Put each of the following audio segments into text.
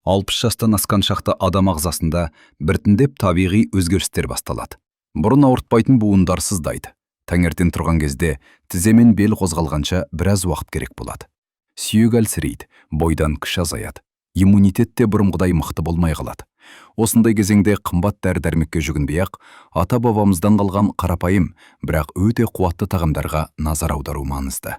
60 жастан асқан шақта адам ағзасында біртіндеп табиғи өзгерістер басталады. Бұрын ауыртпайтын буындар сыздайды. Таңертең тұрған кезде тізе мен бел қозғалғанша біраз уақыт керек болады. Сүйек әлсірейді, бойдан күш азаяды. Иммунитет те бұрынғыдай мықты болмай қалады. Осындай кезеңде қымбат дәрі-дәрмекке жүгінбей-ақ, ата-бабамыздан қалған қарапайым, бірақ өте қуатты тағамдарға назар аудару маңызды.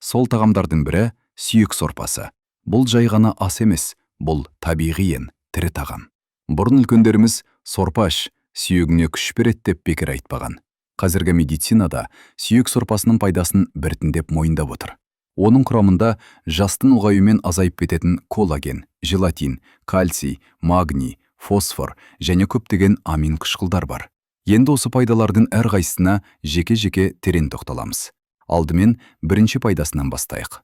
Сол тағамдардың бірі – сүйек сорпасы. Бұл жай ғана ас емес, бұл табиғи ең тірі тағам. Бұрын үлкендеріміз «сорпа іш, сүйегіңе күш береді» деп бекер айтпаған. Қазіргі медицинада сүйек сорпасының пайдасын біртіндеп мойындап отыр. Оның құрамында жастың ұлғаюымен азайып кететін коллаген, желатин, кальций, магний, фосфор және көптеген амин қышқылдар бар. Енді осы пайдалардың әрқайсысына жеке-жеке терең тоқталамыз. Алдымен бірінші пайдасынан бастайық.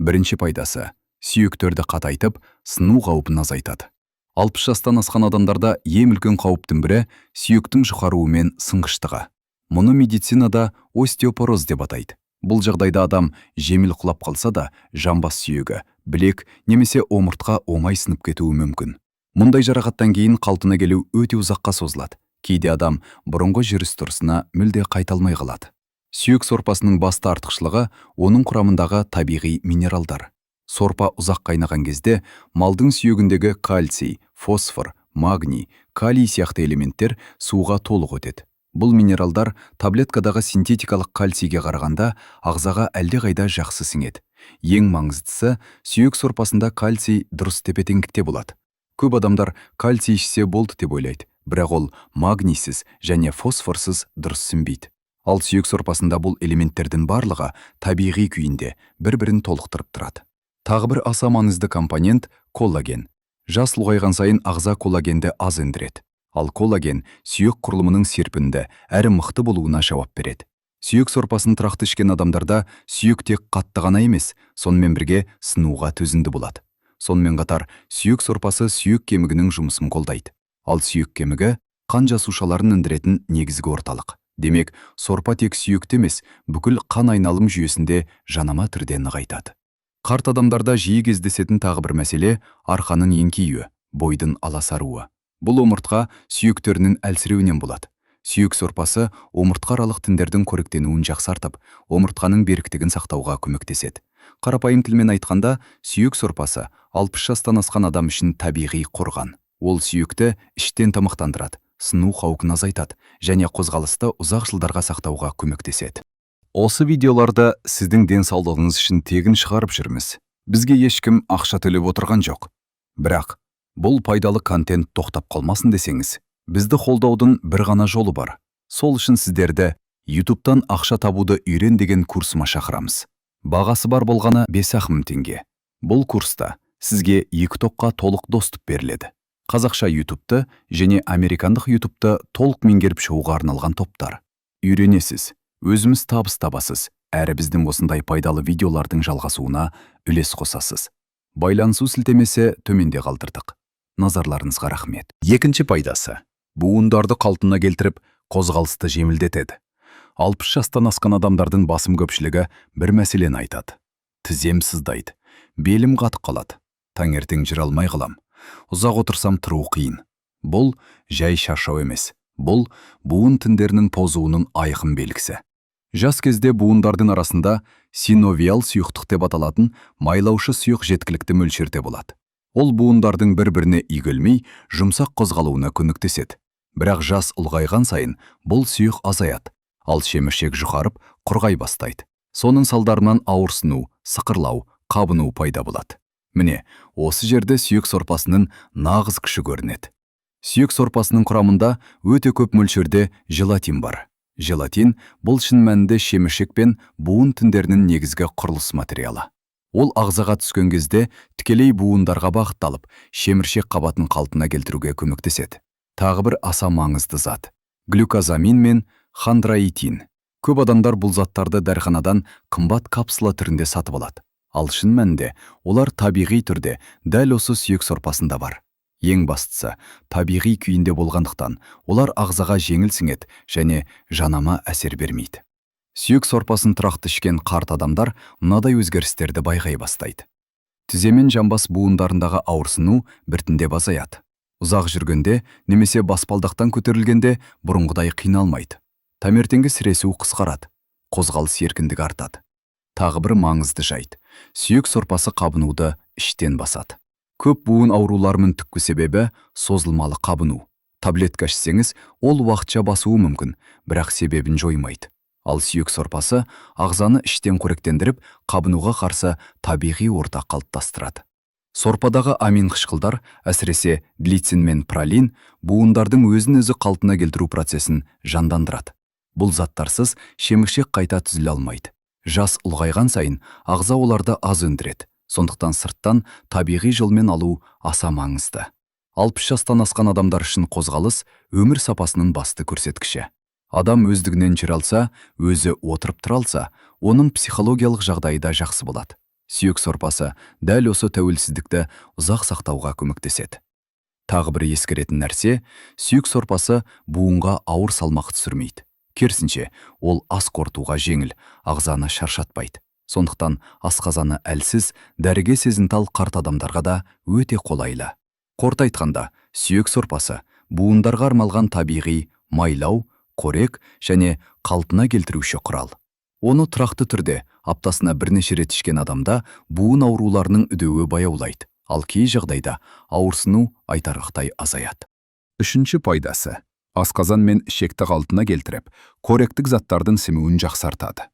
Бірінші пайдасы: сүйектерді қатайтып, сыну қаупін азайтады. 60 жастан асқан адамдарда ең үлкен қауіптің бірі – сүйектің жұқаруы мен сынғыштығы. Мұны медицинада остеопороз деп атайды. Бұл жағдайда адам жеміл құлап қалса да, жамбас сүйегі, білек немесе омыртқа оңай сынып кетуі мүмкін. Мұндай жарақаттан кейін қалпына келу өте ұзаққа созылады. Кейде адам бұрынғы жүріс-тұрысына мүлде қайта алмай қалады. Сүйек сорпасының басты артықшылығы – оның құрамындағы табиғи минералдар. Сорпа ұзақ қайнаған кезде малдың сүйегіндегі кальций, фосфор, магний, калий сияқты элементтер суға толық өтеді. Бұл минералдар таблеткадағы синтетикалық кальцийге қарағанда ағзаға әлдеқайда жақсы сіңеді. Ең маңыздысы, сүйек сорпасында кальций дұрыс тепе-теңдікте болады. Көп адамдар кальций ішсе болды деп ойлайды, бірақ ол магнийсіз және фосфорсыз дұрыс сіңбейді. Ал сүйек сорпасында бұл элементтердің барлығы табиғи күйінде бір-бірін толықтырып тұрады. Тағы бір аса маңызды компонент – коллаген. Жас ұлғайған сайын ағза коллагенді аз өндіреді. Ал коллаген сүйек құрылымының серпінді әрі мықты болуына жауап береді. Сүйек сорпасын тұрақты ішкен адамдарда сүйек тек қатты ғана емес, сонымен бірге сынуға төзімді болады. Сонымен қатар сүйек сорпасы сүйек кемігінің жұмысын қолдайды. Ал сүйек кемігі – қан жасушаларын өндіретін негізгі орталық. Демек, сорпа тек сүйекті емес, бүкіл қан айналым жүйесінде жанама түрде нығайтады. Қарт адамдарда жиі кездесетін тағы бір мәселе – арқаның еңкеюі, бойдың аласаруы. Бұл омыртқа сүйектерінің әлсіреуінен болады. Сүйек сорпасы омыртқааралық тіндердің қоректенуін жақсартып, омыртқаның беріктігін сақтауға көмектеседі. Қарапайым тілмен айтқанда, сүйек сорпасы 60 жастан асқан адам үшін табиғи қорған. Ол сүйекті іштен тамақтандырады, сыну қаупін азайтады және қозғалысты ұзақ жылдарға сақтауға көмектеседі. Осы видеоларды сіздің денсаулығыңыз үшін тегін шығарып жүрміз. Бізге ешкім ақша төлеп отырған жоқ. Бірақ бұл пайдалы контент тоқтап қалмасын десеңіз, бізді қолдаудың бір ғана жолы бар. Сол үшін сіздерді YouTube'тан ақша табуды үйрен деген курсыма шақырамыз. Бағасы бар болғаны 5-ақ мың теңге. Бұл курста сізге екі топқа толық доступ беріледі. Қазақша YouTube'ты және американдық YouTube'ты толық меңгеріп шығуға арналған топтар. Үйренесіз, өзіңіз табыс табасыз, әрі біздің осындай пайдалы видеолардың жалғасуына үлес қосасыз. Байланысу сілтемесі төменде қалдырдық. Назарларыңызға рахмет. Екінші пайдасы: буындарды қалпына келтіріп, қозғалысты жеңілдетеді. 60 жастан асқан адамдардың басым көпшілігі бір мәселені айтады: тізем сыздайды, белім қатып қалады, таңертең жүре алмай қалам, ұзақ отырсам, тұру қиын. Бұл жай шаршау емес, бұл буын тіндерінің тозуының айқын белгісі. Жас кезде буындардың арасында синовиал сұйықтық деп аталатын майлаушы сұйық жеткілікті мөлшерде болады. Ол буындардың бір-біріне үйкелмей, жұмсақ қозғалуына көмектеседі. Бірақ жас ұлғайған сайын бұл сұйық азаяды, ал шеміршек жұқарып, құрғай бастайды. Соның салдарынан ауырсыну, сықырлау, қабыну пайда болады. Міне, осы жерде сүйек сорпасының нағыз күші көрінеді. Сүйек сорпасының құрамында өте көп мөлшерде желатин бар. Желатин – бұл шын мәнінде шеміршек пен буын тіндерінің негізгі құрылыс материалы. Ол ағзаға түскен кезде тікелей буындарға бағытталып, шеміршек қабатын қалпына келтіруге көмектеседі. Тағы бір аса маңызды зат – глюкозамин мен хондроитин. Көп адамдар бұл заттарды дәріханадан қымбат капсула түрінде сатып алады. Ал шын мәнінде олар табиғи түрде дәл осы сүйек сорпасында бар. Ең бастысы, табиғи күйінде болғандықтан, олар ағзаға жеңіл сіңеді және жанама әсер бермейді. Сүйек сорпасын тұрақты ішкен қарт адамдар мынадай өзгерістерді байқай бастайды. Тізе мен жамбас буындарындағы ауырсыну біртіндеп азаяды. Ұзақ жүргенде немесе баспалдақтан көтерілгенде бұрынғыдай қиналмайды. Таңертеңгі сіресу қысқарады, қозғалыс еркіндігі артады. Тағы бір маңызды жайт: сүйек сорпасы қабынуды іштен басады. Көп буын ауруларының түпкі себебі – созылмалы қабыну. Таблетка ішсеңіз, ол уақытша басуы мүмкін, бірақ себебін жоймайды. Ал сүйек сорпасы ағзаны іштен қоректендіріп, қабынуға қарсы табиғи орта қалыптастырады. Сорпадағы амин қышқылдар, әсіресе глицин мен пролин, буындардың өзін өзі қалпына келтіру процесін жандандырады. Бұл заттарсыз шеміршек қайта түзіле алмайды. Жас ұлғайған сайын ағза оларды аз өндіреді. Сондықтан сырттан табиғи жолмен алу аса маңызды. 60 жастан асқан адамдар үшін қозғалыс – өмір сапасының басты көрсеткіші. Адам өздігінен жүре алса, өзі отырып тұра алса, оның психологиялық жағдайы да жақсы болады. Сүйек сорпасы дәл осы тәуелсіздікті ұзақ сақтауға көмектеседі. Тағы бір ескеретін нәрсе: сүйек сорпасы буынға ауыр салмақ түсірмейді. Керісінше, ол ас қорытуға жеңіл, ағзаны шаршатпайды. Сондықтан асқазаны әлсіз, дәріге сезімтал қарт адамдарға да өте қолайлы. Қорыта айтқанда, сүйек сорпасы – буындарға арналған табиғи майлау, қорек және қалпына келтіруші құрал. Оны тұрақты түрде аптасына бірнеше рет ішкен адамда буын ауруларының үдеуі баяулайды, ал кей жағдайда ауырсыну айтарлықтай азаяды. Үшінші пайдасы: асқазан мен ішекті қалпына келтіріп, қоректік заттардың сіңуін жақсартады.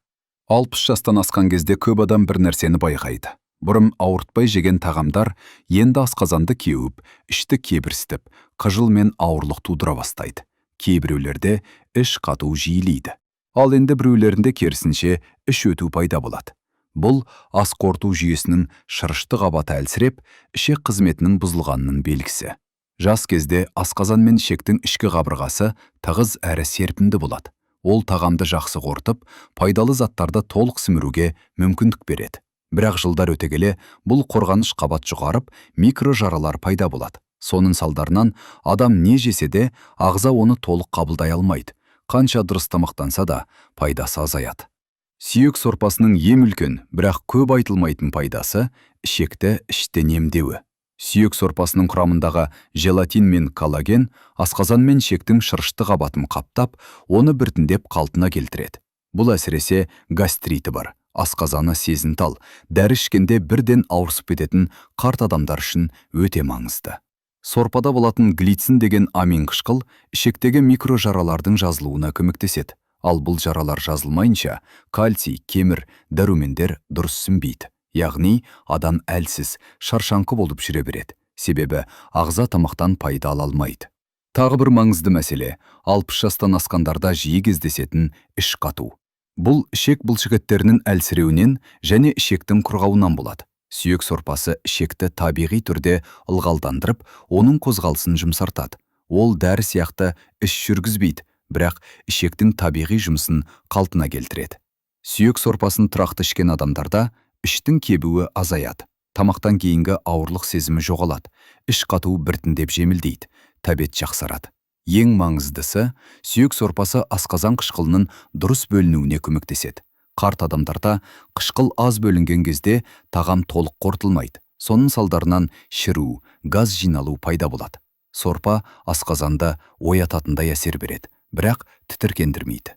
60 жастан асқан кезде көп адам бір нәрсені байқайды: бұрын ауыртпай жеген тағамдар енді асқазанды кеуіп, ішті кебірсітіп, қыжыл мен ауырлық тудыра бастайды. Кейбіреулерде іш қату жиілейді, ал енді біреулерінде, керісінше, іш өту пайда болады. Бұл – ас қорыту жүйесінің шырышты қабаты әлсіреп, ішек қызметінің бұзылғанының белгісі. Жас кезде асқазан мен ішектің ішкі қабырғасы тығыз әрі серпімді болады. Ол тағамды жақсы қорытып, пайдалы заттарды толық сіңіруге мүмкіндік береді. Бірақ жылдар өте келе бұл қорғаныш қабат жұқарып, микрожаралар пайда болады. Соның салдарынан адам не жесе де, ағза оны толық қабылдай алмайды. Қанша дұрыс тамақтанса да, пайдасы азаяды. Сүйек сорпасының ең үлкен, бірақ көп айтылмайтын пайдасы – ішекті іштен емдеуі. Сүйек сорпасының құрамындағы желатин мен коллаген асқазан мен ішектің шырышты қабатын қаптап, оны біртіндеп қалпына келтіреді. Бұл әсіресе гастриті бар, асқазаны сезімтал, дәрі ішкенде бірден ауырсып кететін қарт адамдар үшін өте маңызды. Сорпада болатын глицин деген амин қышқыл ішектегі микрожаралардың жазылуына көмектеседі. Ал бұл жаралар жазылмайынша, кальций, кемір, дәрумендер дұрыс сіңбейді. Яғни адам әлсіз, шаршаңқы болып жүре береді, себебі ағза тамақтан пайда ала алмайды. Тағы бір маңызды мәселе – 60 жастан асқандарда жиі кездесетін іш қату. Бұл ішек бұлшықеттерінің әлсіреуінен және ішектің құрғауынан болады. Сүйек сорпасы ішекті табиғи түрде ылғалдандырып, оның қозғалысын жұмсартады. Ол дәрі сияқты іш жүргізбейді, бірақ ішектің табиғи жұмысын қалпына келтіреді. Сүйек сорпасын тұрақты ішкен адамдарда іштің кебуі азаяды, тамақтан кейінгі ауырлық сезімі жоғалады, іш қату біртіндеп жеңілдейді, тәбет жақсарады. Ең маңыздысы, сүйек сорпасы асқазан қышқылының дұрыс бөлінуіне көмектеседі. Қарт адамдарда қышқыл аз бөлінген кезде тағам толық қорытылмайды. Соның салдарынан шіру, газ жиналу пайда болады. Сорпа асқазанды оятатындай әсер береді, бірақ тітіркендірмейді.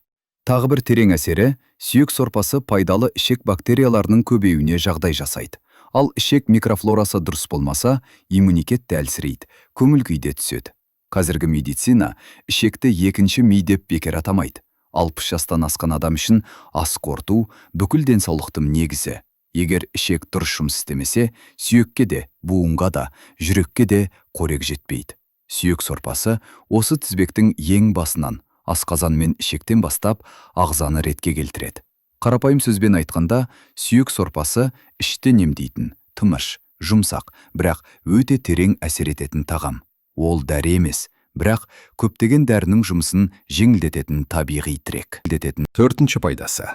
Тағы бір терең әсері: сүйек сорпасы пайдалы ішек бактерияларының көбеюіне жағдай жасайды. Ал ішек микрофлорасы дұрыс болмаса, иммунитет те әлсірейді, көңіл күй де түседі. Қазіргі медицина ішекті екінші ми деп бекер атамайды. 60 жастан асқан адам үшін ас қорыту – бүкіл денсаулықтың негізі. Егер ішек дұрыс жұмыс істемесе, сүйекке де, буынға да, жүрекке де қорек жетпейді. Сүйек сорпасы осы тізбектің ең басынан, асқазан мен ішектен бастап, ағзаны ретке келтіреді. Қарапайым сөзбен айтқанда, сүйек сорпасы – іштен емдейтін, тыныш, жұмсақ, бірақ өте терең әсер ететін тағам. Ол дәрі емес, бірақ көптеген дәрінің жұмысын жеңілдететін табиғи тірек. Төртінші пайдасы: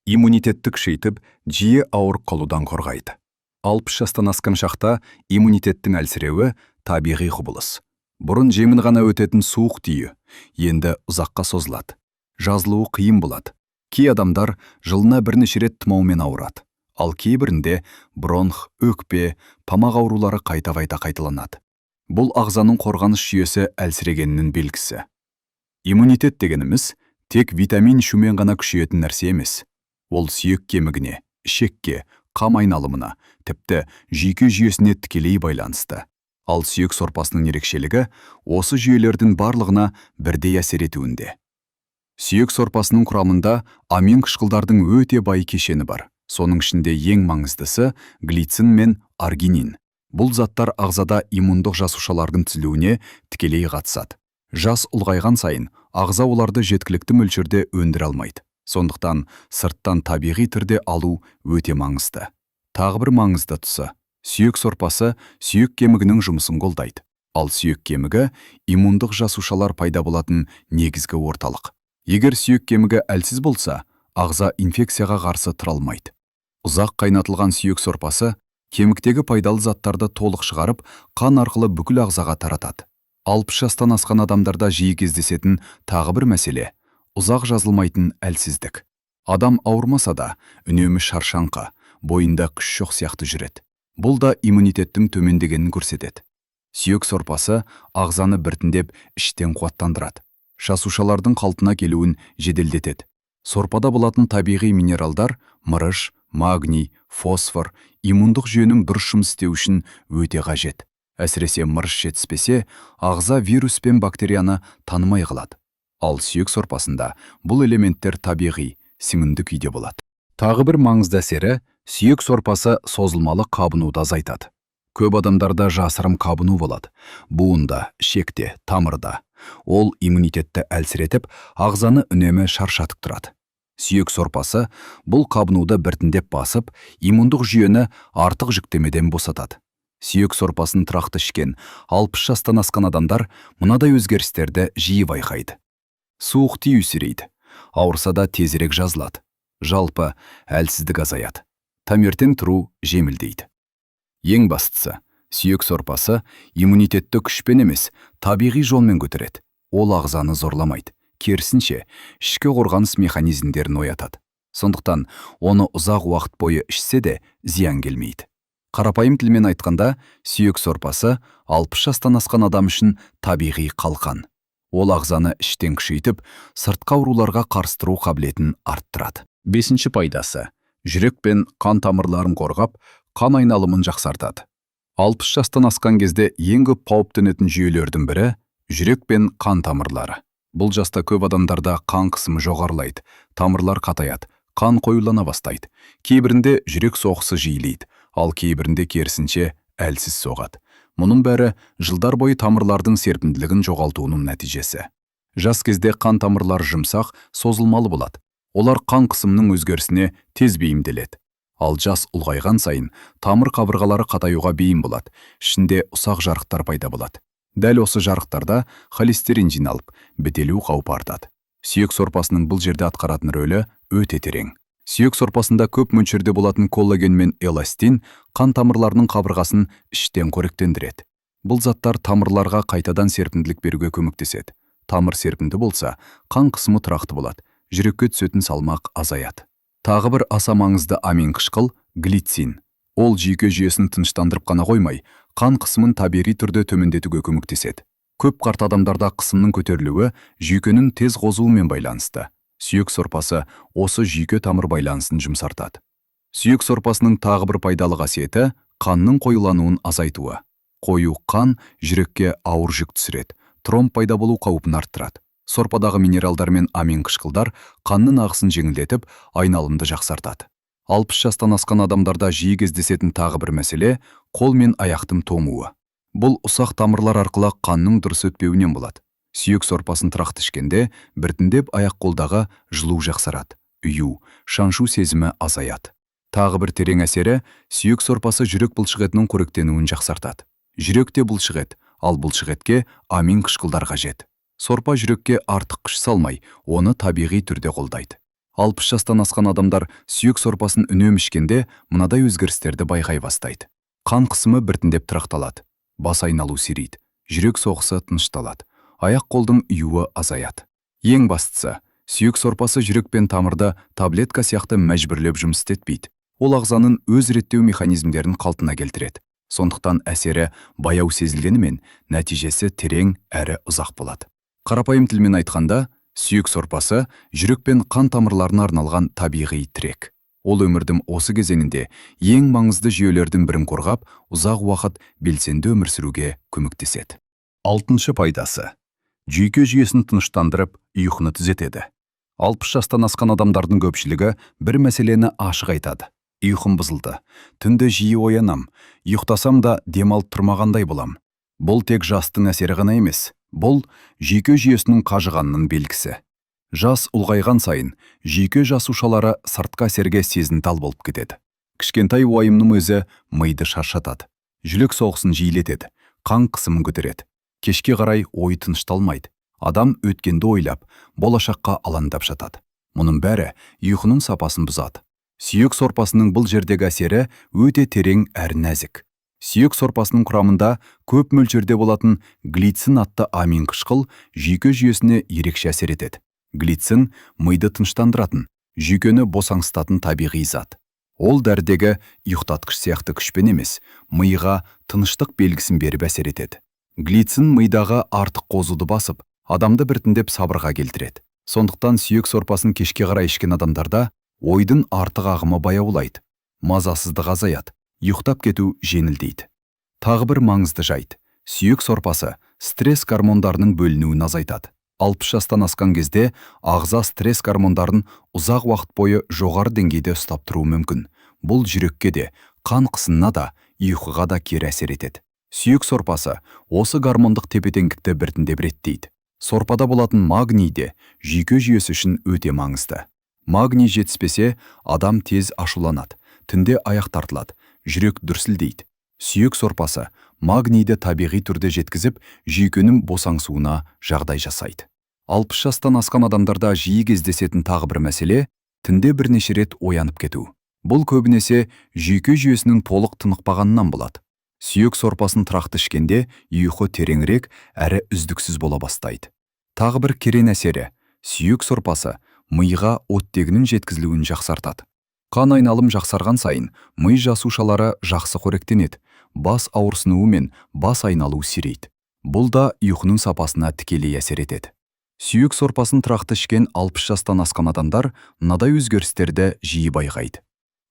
иммунитетті күшейтіп, жиі ауырып қалудан қорғайды. 60 жастан асқан шақта иммунитеттің әлсіреуі – табиғи құбылыс. Бұрын жеңіл ғана өтетін суық тию енді ұзаққа созылады, жазылуы қиын болады. Кей адамдар жылына бірнеше рет тұмаумен ауырады. Ал кейбірінде бронх, өкпе, тамақ аурулары қайта-қайта қайталанады. Бұл ағзаның қорғаныс жүйесі әлсірегенінің белгісі. Иммунитет дегеніміз тек витамин ішумен ғана күшейетін нәрсе емес. Ол сүйек кемігіне, ішекке, қан айналымына, тіпті жүйке жүйесіне тікелей байланысты. Ал сүйек сорпасының ерекшелігі осы жүйелердің барлығына бірдей әсер етуінде. Сүйек сорпасының құрамында амин қышқылдардың өте бай кешені бар. Соның ішінде ең маңыздысы глицин мен аргинин. Бұл заттар ағзада иммундық жасушалардың түзілуіне тікелей қатысады. Жас ұлғайған сайын ағза оларды жеткілікті мөлшерде өндіре алмайды. Сондықтан сырттан табиғи түрде алу өте маңызды. Тағы бір маңызды тұсы: сүйек сорпасы сүйек кемігінің жұмысын қолдайды. Ал сүйек кемігі иммундық жасушалар пайда болатын негізгі орталық. Егер сүйек кемігі әлсіз болса, ағза инфекцияға қарсы тұра алмайды. Ұзақ қайнатылған сүйек сорпасы кеміктегі пайдалы заттарды толық шығарып, қан арқылы бүкіл ағзаға таратады. 60 жастан асқан адамдарда жиі кездесетін тағы бір мәселе – ұзақ жазылмайтын әлсіздік. Адам ауырмаса да, үнемі шаршаңқы, бойында күш жоқ сияқты жүреді. Бұл да иммунитеттің төмендегенін көрсетеді. Сүйек сорпасы ағзаны біртіндеп іштен қуаттандырады. Жасушалардың қалпына келуін жеделдетеді. Сорпада болатын табиғи минералдар – мырыш, магний, фосфор – иммундық жүйенің дұрыс жұмыс істеуі үшін өте қажет. Әсіресе мырыш жетіспесе, ағза вирус пен бактерияны танымай қалады. Ал сүйек сорпасында бұл элементтер табиғи, сіңімді күйде болады. Тағы бір маңызды әсері: сүйек сорпасы созылмалы қабынуды азайтады. Көп адамдарда жасырын қабыну болады. Буында, ішекте, тамырда. Ол иммунитетті әлсіретіп, ағзаны үнемі шаршатып тұрады. Сүйек сорпасы бұл қабынуды біртіндеп басып, иммундық жүйені артық жүктемеден босатады. Сүйек сорпасын тұрақты ішкен 60 жастан асқан адамдар мынадай өзгерістерді жиі байқайды. Суық тию сирейді, ауырса да тезірек жазылады. Жалпы әлсіздік азаяды. Таңертең тұру жеңілдейді. Ең бастысы, сүйек сорпасы иммунитетті күшпен емес, табиғи жолмен көтереді. Ол ағзаны зорламайды, керісінше, ішкі қорғаныс механизмдерін оятады. Сондықтан оны ұзақ уақыт бойы ішсе де зиян келмейді. Қарапайым тілмен айтқанда, сүйек сорпасы 60 жастан асқан адам үшін табиғи қалқан. Ол ағзаны іштен күшейтіп, сыртқы ауруларға қарсы тұру қабілетін арттырады. Бесінші пайдасы: жүрек пен қан тамырларын қорғап, қан айналымын жақсартады. 60 жастан асқан кезде ең көп қауіп төнетін жүйелердің бірі – жүрек пен қан тамырлары. Бұл жаста көп адамдарда қан қысымы жоғарылайды, тамырлар қатаяды, қан қоюлана бастайды. Кейбірінде жүрек соғысы жиілейді, ал кейбірінде керісінше әлсіз соғады. Мұның бәрі жылдар бойы тамырлардың серпімділігін жоғалтуының нәтижесі. Жас кезде қан тамырлары жұмсақ, созылмалы болады. Олар қан қысымының өзгерісіне тез бейімделеді. Ал жас ұлғайған сайын тамыр қабырғалары қатаюға бейім болады, ішінде ұсақ жарықтар пайда болады. Дәл осы жарықтарда холестерин жиналып, бітелу қаупі артады. Сүйек сорпасының бұл жерде атқаратын рөлі өте терең. Сүйек сорпасында көп мөлшерде болатын коллаген мен эластин қан тамырларының қабырғасын іштен қоректендіреді. Бұл заттар тамырларға қайтадан серпімділік беруге көмектеседі. Тамыр серпімді болса, қан қысымы тұрақты болады, жүрекке түсетін салмақ азаяды. Тағы бір аса маңызды амин қышқыл – глицин. Ол жүйке жүйесін тыныштандырып қана қоймай, қан қысымын табиғи түрде төмендетуге көмектеседі. Көп қарт адамдарда қысымның көтерілуі жүйкенің тез қозуымен байланысты. Сүйек сорпасы осы жүйке тамыр байланысын жұмсартады. Сүйек сорпасының тағы бір пайдалы қасиеті – қанның қоюлануын азайтуы. Қою қан жүрекке ауыр жүк түсіреді, тромб пайда болу қаупін арттырады. Сорпадағы минералдар мен амин қышқылдар қанның ағысын жеңілдетіп, айналымды жақсартады. 60 жастан асқан адамдарда жиі кездесетін тағы бір мәселе – қол мен аяқтың тоңуы. Бұл ұсақ тамырлар арқылы қанның дұрыс өтпеуінен болады. Сүйек сорпасын тұрақты ішкенде біртіндеп аяқ қолдағы жылу жақсарады, ұю, шаншу сезімі азаяды. Тағы бір терең әсері: сүйек сорпасы жүрек бұлшықетінің қоректенуін жақсартады. Жүрек те бұлшықет, ал бұлшықетке амин қышқылдар қажет. Сорпа жүрекке артық күш салмай, оны табиғи түрде қолдайды. 60 жастан асқан адамдар сүйек сорпасын үнемі ішкенде мынадай өзгерістерді байқай бастайды. Қан қысымы біртіндеп тұрақталады, бас айналу сирейді, жүрек соғысы тынышталады, аяқ қолдың ұюы азаяды. Ең бастысы, сүйек сорпасы жүрек пен тамырды таблетка сияқты мәжбүрлеп жұмыс істетпейді. Ол ағзаның өз реттеу механизмдерін қалпына келтіреді. Сондықтан әсері баяу сезілгенімен, нәтижесі терең әрі ұзақ болады. Қарапайым тілмен айтқанда, сүйек сорпасы жүрек пен қан тамырларына арналған табиғи тірек. Ол өмірдің осы кезеңінде ең маңызды жүйелердің бірін қорғап, ұзақ уақыт белсенді өмір сүруге көмектеседі. Алтыншы пайдасы: жүйке жүйесін тыныштандырып, ұйқыны түзетеді. 60 жастан асқан адамдардың көпшілігі бір мәселені ашық айтады: «Ұйқым бұзылды, түнде жиі оянам, ұйықтасам да демалып тұрмағандай болам». Бұл тек жастың әсері ғана емес, бұл жүйке жүйесінің қажығанының белгісі. Жас ұлғайған сайын жүйке жасушалары сыртқы әсерге сезімтал болып кетеді. Кішкентай уайымның өзі миды шаршатады, жүрек соғысын жиілетеді, қан қысымын көтереді. Кешке қарай ой тынышталмайды, адам өткенді ойлап, болашаққа алаңдап жатады. Мұның бәрі ұйқының сапасын бұзады. Сүйек сорпасының бұл жердегі әсері өте терең әрі нәзік. Сүйек сорпасының құрамында көп мөлшерде болатын глицин атты амин қышқыл жүйке жүйесіне ерекше әсер етеді. Глицин – миды тыныштандыратын, жүйкені босаңсытатын табиғи зат. Ол дәрідегі ұйықтатқыш сияқты күшпен емес, миға тыныштық белгісін беріп әсер етеді. Глицин мидағы артық қозуды басып, адамды біртіндеп сабырға келтіреді. Сондықтан сүйек сорпасын кешке қарай ішкен адамдарда ойдың артық ағымы баяулайды, мазасыздық азаяды, ұйықтап кету жеңілдейді. Тағы бір маңызды жайт: сүйек сорпасы стресс гормондарының бөлінуін азайтады. 60 жастан асқан кезде ағза стресс гормондарын ұзақ уақыт бойы жоғары деңгейде ұстап тұруы мүмкін. Бұл жүрекке де, қан қысымына да, ұйқыға да кері әсер етеді. Сүйек сорпасы осы гормондық тепе-теңдікті біртіндеп реттейді. Сорпада болатын магний де жүйке жүйесі үшін өте маңызды. Магний жетіспесе, адам тез ашуланады, түнде аяқ тартылады, жүрек дүрсілдейді. Сүйек сорпасы магнийді табиғи түрде жеткізіп, жүйкенің босаңсуына жағдай жасайды. 60 жастан асқан адамдарда жиі кездесетін тағы бір мәселе – түнде бірнеше рет оянып кету. Бұл көбінесе жүйке жүйесінің толық тынықпағанынан болады. Сүйек сорпасын тұрақты ішкенде ұйқы тереңірек әрі үздіксіз бола бастайды. Тағы бір керең әсері: сүйек сорпасы миға оттегінің жеткізілуін жақсартады. Қан айналым жақсарған сайын ми жасушалары жақсы қоректенеді, бас ауырсынуы мен бас айналу сирейді. Бұл да ұйқының сапасына тікелей әсер етеді. Сүйек сорпасын тұрақты ішкен 60 жастан асқан адамдар мынадай өзгерістерді жиі байқайды: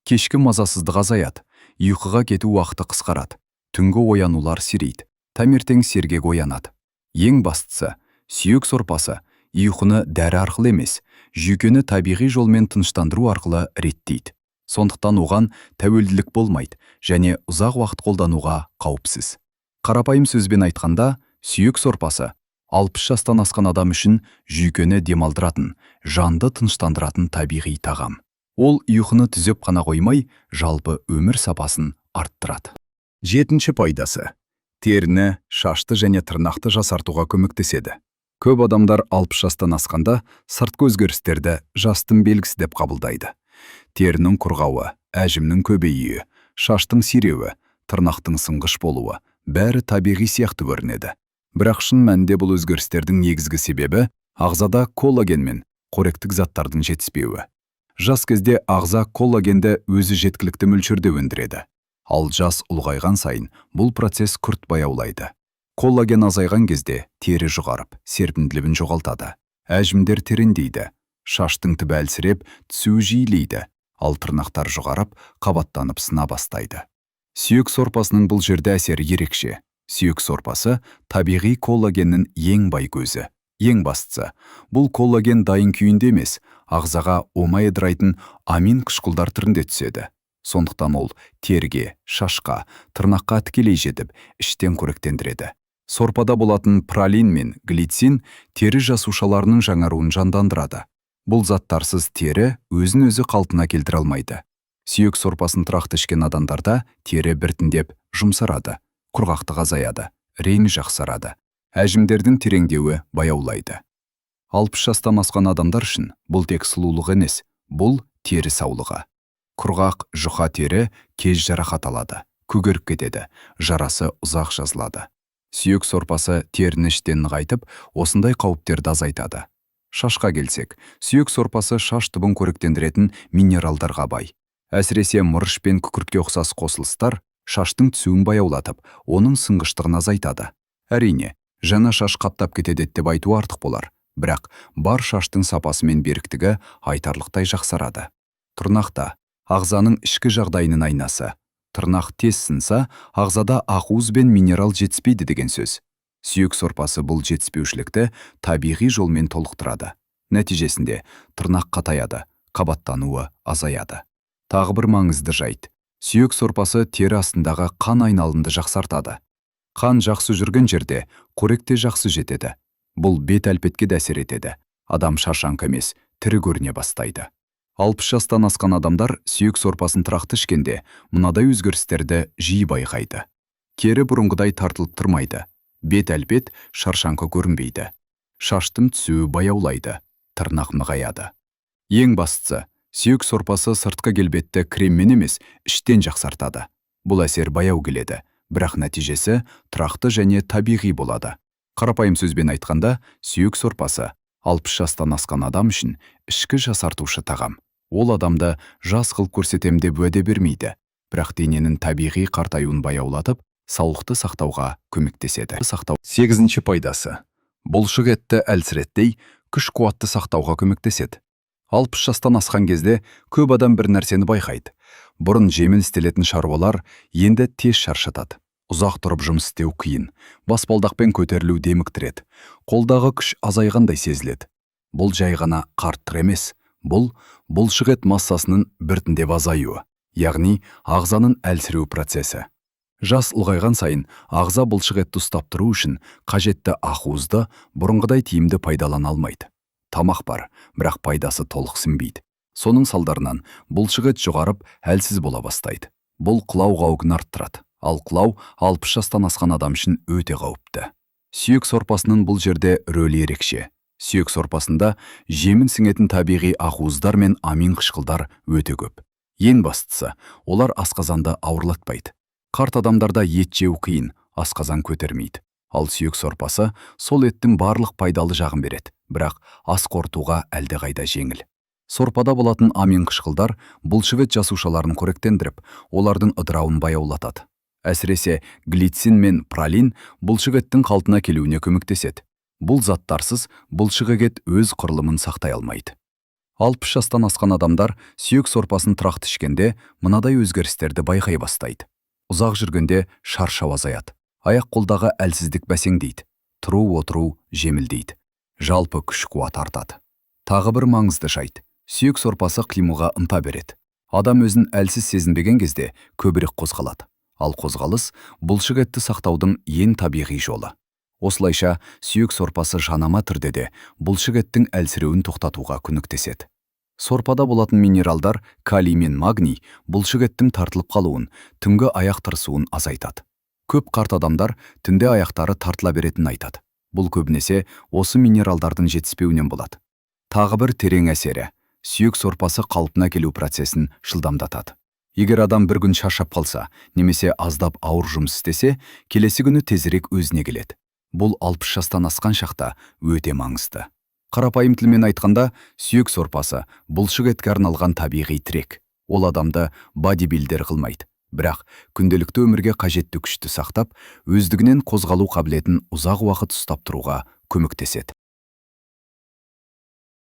кешкі мазасыздық азаяды, ұйқыға кету уақыты қысқарады, түнгі оянулар сирейді, таңертең сергек оянады. Ең бастысы, сүйек сорпасы ұйқыны дәрі арқылы емес, жүйкені табиғи жолмен тыныштандыру арқылы реттейді. Сондықтан оған тәуелділік болмайды және ұзақ уақыт қолдануға қауіпсіз. Қарапайым сөзбен айтқанда, сүйек сорпасы 60 жастан асқан адам үшін жүйкені демалдыратын, жанды тыныштандыратын табиғи тағам. Ол ұйқыны түзеп қана қоймай, жалпы өмір сапасын арттырады. Жетінші пайдасы: теріні, шашты және тырнақты жасартуға көмектеседі. Көп адамдар 60 жастан асқанда сыртқы өзгерістерді жастың белгісі деп қабылдайды. Терінің құрғауы, әжімнің көбеюі, шаштың сиреуі, тырнақтың сынғыш болуы – бәрі табиғи сияқты көрінеді. Бірақ шын мәнінде бұл өзгерістердің негізгі себебі – ағзада коллаген мен қоректік заттардың жетіспеуі. Жас кезде ағза коллагенді өзі жеткілікті мөлшерде өндіреді. Ал жас ұлғайған сайын бұл процесс күрт баяулайды. Коллаген азайған кезде тері жұқарып, серпімділігін жоғалтады, әжімдер тереңдейді, шаштың түбі әлсіреп, түсуі жиілейді, ал тырнақтар жұқарып, қабаттанып сына бастайды. Сүйек сорпасының бұл жерде әсері ерекше. Сүйек сорпасы – табиғи коллагеннің ең бай көзі. Ең бастысы, бұл коллаген дайын күйінде емес, ағзаға оңай ыдырайтын амин қышқылдар түрінде түседі. Сондықтан ол теріге, шашқа, тырнаққа тікелей жетіп, іштен қоректендіреді. Сорпада болатын пролин мен глицин тері жасушаларының жаңаруын жандандырады. Бұл заттарсыз тері өзін өзі қалпына келтіре алмайды. Сүйек сорпасын тұрақты ішкен адамдарда тері біртіндеп жұмсарады, құрғақтық азаяды, рең жақсарады, әжімдердің тереңдеуі баяулайды. 60 жастан асқан адамдар үшін бұл тек сұлулық емес, бұл тері саулығы. Құрғақ, жұқа тері тез жарақат алады, көгеріп кетеді, жарасы ұзақ жазылады. Сүйек сорпасы теріні іштен нығайтып, осындай қауіптерді азайтады. Шашқа келсек, сүйек сорпасы шаш түбін қоректендіретін минералдарға бай. Әсіресе мырыш пен күкіртке ұқсас қосылыстар шаштың түсуін баяулатып, оның сынғыштығын азайтады. Әрине, жаңа шаш қаптап кетеді деп айту артық болар, бірақ бар шаштың сапасы мен беріктігі айтарлықтай жақсарады. Тырнақ та ағзаның ішкі жағдайының айнасы. Тырнақ тез сынса, ағзада ақуыз бен минерал жетіспейді деген сөз. Сүйек сорпасы бұл жетіспеушілікті табиғи жолмен толықтырады. Нәтижесінде тырнақ қатаяды, қабаттануы азаяды. Тағы бір маңызды жайт. Сүйек сорпасы тері астындағы қан айналымды жақсартады. Қан жақсы жүрген жерде қорек те жақсы жетеді. Бұл бет әлпетке де әсер етеді. Адам шаршаңқы емес, тірі көріне бастайды. 60 жастан асқан адамдар сүйек сорпасын тұрақты ішкенде мынадай өзгерістерді жиі байқайды. Тері бұрынғыдай тартылып тұрмайды. Бет әлпет шаршаңқы көрінбейді. Шаштың түсуі баяулайды, тырнақ нығаяды. Ең бастысы, сүйек сорпасы сыртқы келбетті креммен емес, іштен жақсартады. Бұл әсер баяу келеді, бірақ нәтижесі тұрақты және табиғи болады. Қарапайым сөзбен айтқанда, сүйек сорпасы 60 жастан асқан адам үшін ішкі жасартушы тағам. Ол адамды жас қылып көрсетем деп уәде бермейді, бірақ дененің табиғи қартаюын баяулатып, саулықты сақтауға көмектеседі. Сақтау. Сегізінші пайдасы. Бұлшық етті әлсіретпей, күш қуатты сақтауға көмектеседі. 60 жастан асқан кезде көп адам бір нәрсені байқайды. Бұрын жеңіл істелетін шаруалар енді тез шаршатады. Ұзақ тұрып жұмыс істеу қиын. Баспалдақпен көтерілу деміктіреді. Қолдағы күш азайғандай сезіледі. Бұл жай ғана қарттық емес, бұл бұлшық ет массасының біртіндеп азаюы, яғни ағзаның әлсіреу процесі. Жас ұлғайған сайын ағза бұлшық етті ұстап тұру үшін қажетті ақуызды бұрынғыдай тиімді пайдалана алмайды. Тамақ бар, бірақ пайдасы толық сіңбейді. Соның салдарынан бұлшық ет жұқарып, әлсіз бола бастайды. Бұл құлау қаупін арттырады. Ал құлау 60 жастан асқан адам үшін өте қауіпті. Сүйек сорпасының бұл жерде рөлі ерекше. Сүйек сорпасында жемін сіңетін табиғи ақуыздар мен амин қышқылдар өте көп. Ең бастысы, олар асқазанды ауырлатпайды. Қарт адамдарда ет жеу қиын, асқазан көтермейді. Ал сүйек сорпасы сол еттің барлық пайдалы жағын береді, бірақ ас қорытуға әлдеқайда жеңіл. Сорпада болатын амин қышқылдар бұлшық ет жасушаларын қоректендіріп, олардың ыдырауын баяулатады. Әсіресе глицин мен пролин бұлшық еттің қалпына келуіне көмектеседі. Бұл заттарсыз бұлшық ет өз құрылымын сақтай алмайды. 60 жастан асқан адамдар сүйек сорпасын тұрақты ішкенде мынадай өзгерістерді байқай бастайды. Ұзақ жүргенде шаршау азаяды. Аяқ қолдағы әлсіздік бәсеңдейді. Тұру отыру жеңілдейді. Жалпы күш қуат артады. Тағы бір маңызды жайт. Сүйек сорпасы қимылға ынта береді. Адам өзін әлсіз сезінбеген кезде көбірек қозғалады. Ал қозғалыс бұлшық етті сақтаудың ең табиғи жолы. Осылайша сүйек сорпасы жанама түрде де бұлшық еттің әлсіреуін тоқтатуға көмектеседі. Сорпада болатын минералдар калий мен магний бұлшық еттің тартылып қалуын, түнгі аяқ тырысуын азайтады. Көп қарт адамдар түнде аяқтары тартыла беретінін айтады. Бұл көбінесе осы минералдардың жетіспеуінен болады. Тағы бір терең әсері сүйек сорпасы қалпына келу процесін жылдамдатады. Егер адам бір күн шаршап қалса, немесе аздап ауыр жұмыс істесе, келесі күні тезірек өзіне келеді. Бұл 60 жастан асқан шақта өте маңызды. Қарапайым тілмен айтқанда, сүйек сорпасы бұлшық етке арналған табиғи тірек. Ол адамды бодибилдер қылмайды. Бірақ күнделікті өмірге қажетті күшті сақтап, өздігінен қозғалу қабілетін ұзақ уақыт ұстап тұруға көмектеседі.